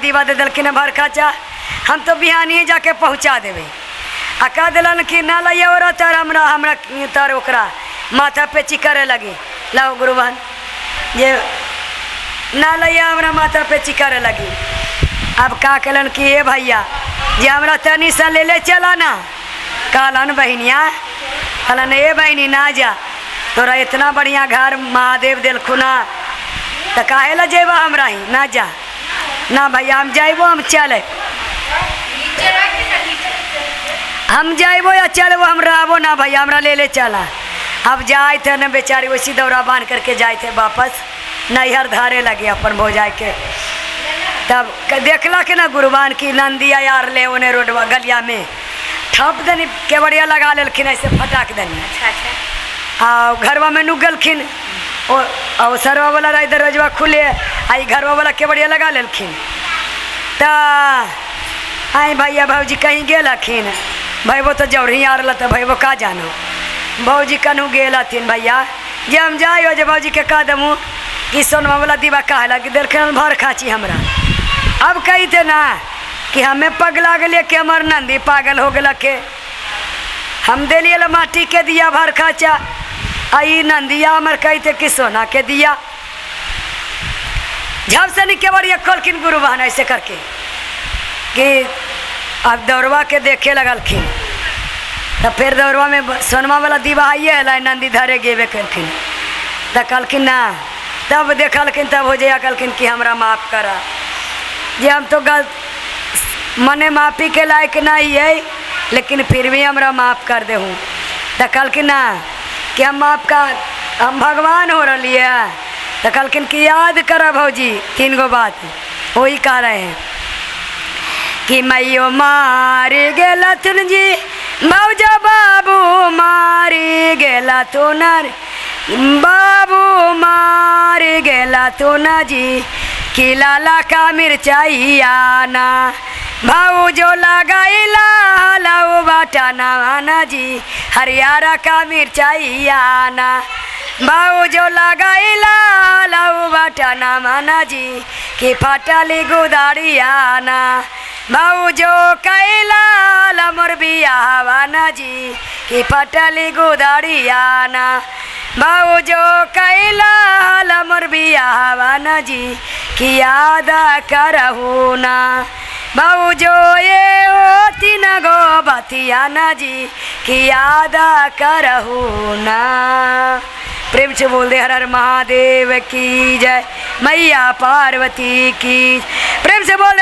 दीवा दे दिलखिन भर खाचा, हम तो बिहानिए जाके पहुँचा देबै। आ कह दिलन कि ना लइए औरत तर हमरा हमरा तर ओकरा माथा पेची करे लगी। लाओ गुरुबहन जे ना लइए हमरा माथा पेची करे लगी। अब का कहलन कि ए भैया जे हमरा तनी सा ले ले चला ना। कहलन बहिनिया, कहलन ए बहिनी ना जा, तोरा इतना बढ़िया घर महादेव दिलखुना तो काहे ला जेबा हमरा ही, ना जा ना भैया हम जैबो, हम चले, हम जैबो या चलबो, हम रहबो ना भैया, हमरा ले ले चला। अब जाए थे न बेचारी वैसी दौरा बांध करके जाए थे वापस नैहर धारे लगे अपन भौजाई के। तब देखलक ना गुरुबान की नंदिया यार ले ओने रोडवा गलिया में ठप दनी केवड़िया लगा लेलखिन ऐसे फटाक दनी। अच्छा अच्छा। आ घरवा में नुक गेलखिन, ओ आ सरवा वाला रहे दरवाजवा खुले आ ई घरवा वाला केवड़िया लगा लेलखिन। त आई भैया भौजी कहीं गेलखिन, भैबो तो जौरही आ रहल त भैबो का जानो, भौजी कन्हू गेल हथिन भैया जे हम जाइ जे भौजी के कह देमू कि सोनमा वाला दीवा काहे लगी देलखिन भर खाँची हमरा। अब कही थे ना कि हमें पगला गेलियै कि हमर नंदी पागल हो गेलक के, हम देलियै ल माटी के दिया भर खाचा, आ ई नंदिया हमर कही थे कि सोना के दिया। झब से केवड़िया खोलखिन गुरु बहन ऐसे करके कि अब दौड़वा के देखे लगलखिन। तब फिर दौड़वा में सोनमा वाला दीवा आइए हलै, नंदी धरे गेबे कलखिन। तऽ कहलखिन ना, तब देखलखिन तब हो जाइया कहलखिन कि हमरा माफ करा जे हम तो गलत मने माफी के लायक नहीं है, लेकिन फिर भी हमरा माफ कर देहूँ। तऽ कहलखिन ना कि हम माफ का हम भगवान हो रही है। तऽ कहलखिन कि याद करब भौजी 3 गो बात वही कह रहे हैं कि मैयो मारी गेलथुन जी भौजा बाबू मारी गेलथुन बाबू मारी गेलथुन जी कि लाला का मिर्चाइया ना भौजो लगाइला लऊ बटना ना जी हरियारा का मिर्चाइया ना भौजो लगाइला लऊ बटना माना जी कि फटली गुदारिया ना भौजो कैला लमर बियाहवा ना जी कि फटली गुदारिया ना भौजो कैला लमर बियाहवा ना जी कि याद करहु ना भौजो ये होती न गो बतिया ना जी कि याद करहु ना। प्रेम से बोल दे हर हर महादेव की जय, मैया पार्वती की। प्रेम से बोल दे।